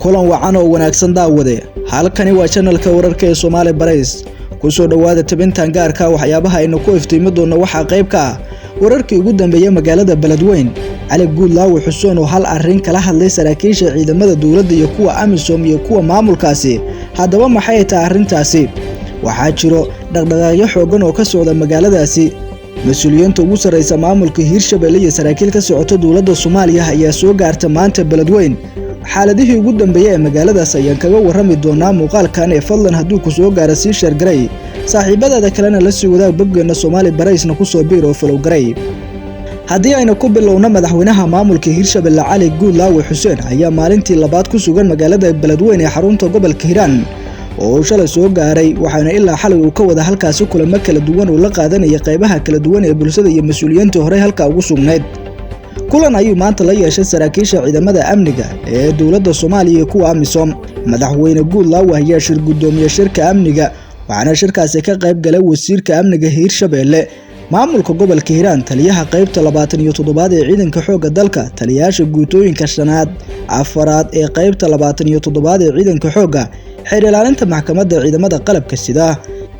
Kulan wacan oo wanaagsan daawade. Halkani waa channelka wararka ee Soomaali Barays. Ku soo dhawaada tabintan gaarka waxyaabaha aynu ku iftiimi doono waxaa qayb ka ah wararkii ugu dambeeyay magaalada Beledweyne. Cali Guudlaawe Xuseen oo hal arrin kala hadlay saraakiisha ciidamada dowladda iyo kuwa AMISOM iyo kuwa maamulkaasi. Haddaba maxay tahay arrintaasi? Waxaa jiro dhaqdhaqaaqyo xooggan oo ka socda magaaladaasi. Mas-uuliyiinta ugu sarreysa maamulka Hiirshabelle iyo saraakiil ka socota dowladda Soomaaliya ayaa soo gaarta maanta Beledweyne. Xaaladihii ugu dambeeyay ee magaaladaas ayaan kaga warrami doonaa muuqaalkan ee fadlan hadduu ku soo gaaro sii share garay, saaxiibadaada kalena la sii wadaag boggeena Soomaali Baraysna ku soo biir oo follow garay. Haddii aynu ku bilowno, madaxweynaha maamulka Hiirshabelle Cali Guudlaawe Xuseen ayaa maalintii labaad ku sugan magaalada Beledweyne ee xarunta gobolka Hiiraan oo uu shalay soo gaaray, waxaana ilaa xalay uu ka wada halkaasi kulamo kala duwan uu la qaadanayay qaybaha kala duwan ee bulshada iyo mas-uuliyiinta horey halka ugu sugnayd. Kulan ayuu maanta la yeeshay saraakiisha ciidamada amniga ee dowladda Soomaaliya iyo kuwa AMISOM. Madaxweyne Guudlaawe ayaa shir guddoomiye shirka amniga, waxaana shirkaasi ka qayb galay wasiirka amniga Hiirshabelle, maamulka gobolka Hiiraan, taliyaha qaybta 27aad ee ciidanka xoogga dalka, taliyayaasha guutooyinka 5aad, 4aad ee qaybta 27aad ee ciidanka xoogga, xeer ilaalinta maxkamadda ciidamada qalabka sida,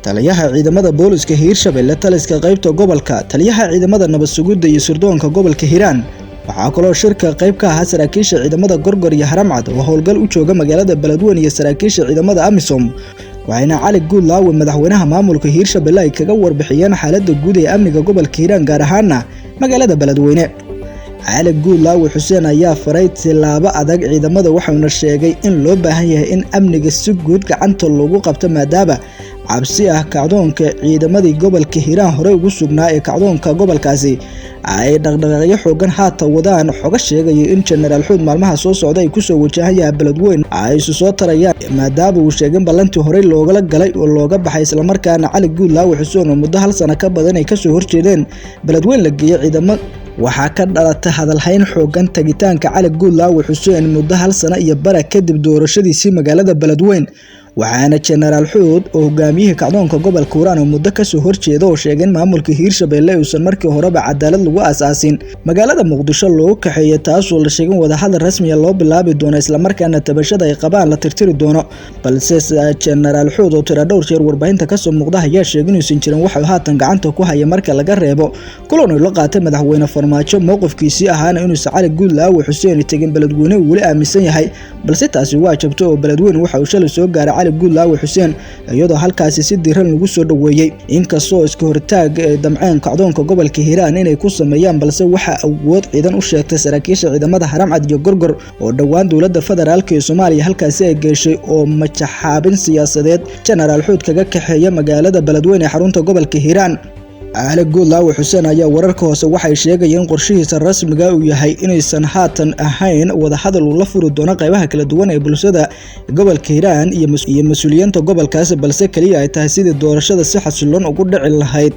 taliyaha ciidamada booliska Hiirshabelle, taliska qaybta gobolka, taliyaha ciidamada nabad sugidda iyo sirdoonka gobolka Hiiraan. Waxaa kaloo shirka qayb ka ahaa saraakiisha ciidamada Gorgor iyo Haramcad oo howlgal u jooga magaalada Beledweyne iyo saraakiisha ciidamada AMISOM. Waxayna Cali Guudlaawe madaxweynaha maamulka Hiirshabelle ay kaga warbixiyeen xaaladda guud ee amniga gobolka Hiiraan, gaar ahaana magaalada Beledweyne. Cali Guudlaawe Xuseen ayaa faray tilaabo adag ciidamada, waxaana sheegay in loo baahan yahay in amniga si guud gacanta loogu qabto, maadaama cabsi ah kacdoonka ciidamadii gobolka Hiiraan horey ugu sugnaa ee kacdoonka gobolkaasi ay dhaqdhaqaaqyo xooggan haatan wadaan. Xoga sheegaya in Jenaraal Xuud maalmaha soo socda ay kusoo wajahayaan Beledweyne ay isu soo tarayaan, maadaama uu sheegay ballantii horey loogala galay oo looga baxay, islamarkaana Cali Guudlaawe Xuseen oo muddo hal sano ka badan ay kasoo horjeedeen Beledweyne la geeyay ciidamo. Waxaa ka dhalatay hadalhayn xooggan tagitaanka Cali Guudlaawe Xuseen muddo hal sano iyo bara kadib doorashadiisii magaalada Beledweyne, waxaana Jenaraal Xuud oo hogaamiyihii kacdoonka gobolka Hiiraan oo muddo kasoo horjeeda oo sheegay in maamulka Hiirshabelle uusan markii horeba cadaalad lagu aasaasin magaalada Muqdisho loogu kaxeeyay, taasoo la sheegay in wadahadal rasmi ah loo bilaabi doono islamarkaana tabashada ay qabaan la tirtiri doono. Balse Jenaraal Xuud oo tira dhowr jeer warbaahinta kasoo muuqda ayaa sheegay inuusan jirin waxa uu haatan gacanta ku haya marka laga reebo kulan uu la qaatay madaxweyne Farmaajo, mowqifkiisii ahaana inuusan Cali Guudlaawe Xuseen tegin Beledweyne uu weli aaminsan yahay. Balse taasi waa jabtay oo Beledweyne waxa uu shalay soo gaaray Cali Guudlaawe Xuseen, iyadoo halkaasi si diiran lagu soo dhaweeyay. Inkastoo iska hortaag damceen kacdoonka gobolka Hiiraan inay ku sameeyaan, balse waxa awood ciidan u sheegtay saraakiisha ciidamada Haramcad iyo Gorgor oo dhowaan dowladda federaalka ee Soomaaliya halkaasi ay geeshay oo majaxaabin siyaasadeed Jenaraal Xuud kaga kaxeeya magaalada Beledweyne ee xarunta gobolka Hiiraan. Cali Guudlaawe Xuseen ayaa wararka hoose waxay sheegayeen qorshihiisa rasmiga uu yahay inaysan haatan ahayn wadahadal uu la furi doono qaybaha kala duwan ee bulshada gobolka Hiiraan iyo mas-uuliyiinta gobolkaasi, balse kaliya ay tahay sidii doorashada si xasiloon ugu dhici lahayd,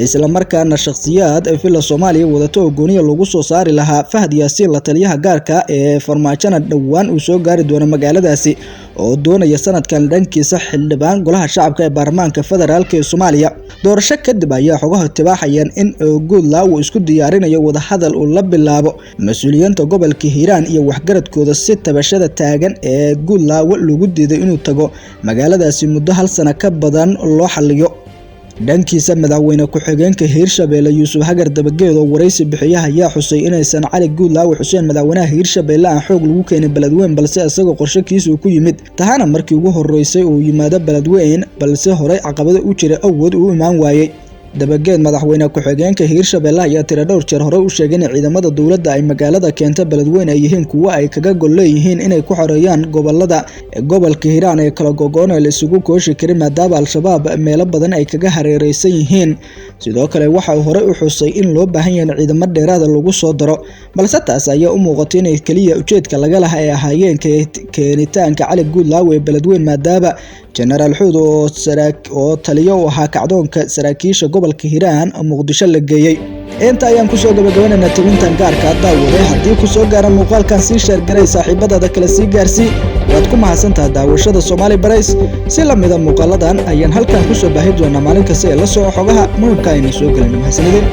islamarkaana shakhsiyaad ay Villa Soomaaliya wadato oo gooniya lagu soo saari lahaa. Fahad Yaasiin, la taliyaha gaarka ee Farmaajona, dhowaan uu soo gaari doono magaaladaasi oo doonaya sanadkan dhankiisa xildhibaan golaha shacabka ee baarlamaanka federaalka ee Soomaaliya. Doorasho kadib ayaa xogaha tibaaxayaan in Guudlaawe isku diyaarinayo wadahadal uu la bilaabo mas-uuliyiinta gobolka Hiiraan iyo waxgaradkooda si tabashada taagan ee Guudlaawe lagu diiday inuu tago magaaladaasi muddo hal sano ka badan loo xalliyo. Dhankiisa madaxweyne ku-xigeenka Hiirshabelle Yuusuf Hagar Dabageed oo wareysi bixiyaha ayaa xusay inaysan Cali Guudlaawe Xuseen madaxweynaha Hiirshabelle aan xoog lagu keenin Beledweyne, balse isagoo qorshe kiisa uu ku yimid, tahana markii ugu horeysay uu yimaado Beledweyne, balse horey caqabado u jiray awood uu imaan waayey. Dabageed madaxweyne ku-xigeenka Hiirshabelle ayaa tira dhowr jeer horey u sheegay in ciidamada dowladda ay magaalada keenta Beledweyne ay yihiin kuwo ay kaga gol leeyihiin inay ku xoreeyaan gobolada gobolka Hiiraan ee kala gogoon ee la isugu kooshi karin, maadaama Al-Shabaab meelo badan ay kaga hareereysan yihiin. Sidoo kale waxa uu horey u xusay in loo baahan yahay in ciidamo dheeraad ah lagu soo daro, balse taas ayaa u muuqatay inay kaliya ujeedka laga lahaa ay ahaayeen keenitaanka Cali Guudlaawe ee Beledweyne, maadaama Jenaraal Xuud oo taliyo u ahaa kacdoonka saraakiisha gobolka Hiiraan Muqdisho la geeyay. Inta ayaan kusoo gabagabanaynaa tabintan gaarka daawade. Haddii ku soo gaara muuqaalkan sii share garay, saaxiibadaada kale sii gaarsii. Waad ku mahadsantahay daawashada Soomaali Barays. Si la mida muuqaaladan ayaan halkan kusoo baahi doonaa maalin kasta ee la soco xogaha muhiimka aynu soo gelino. Mahadsanideen.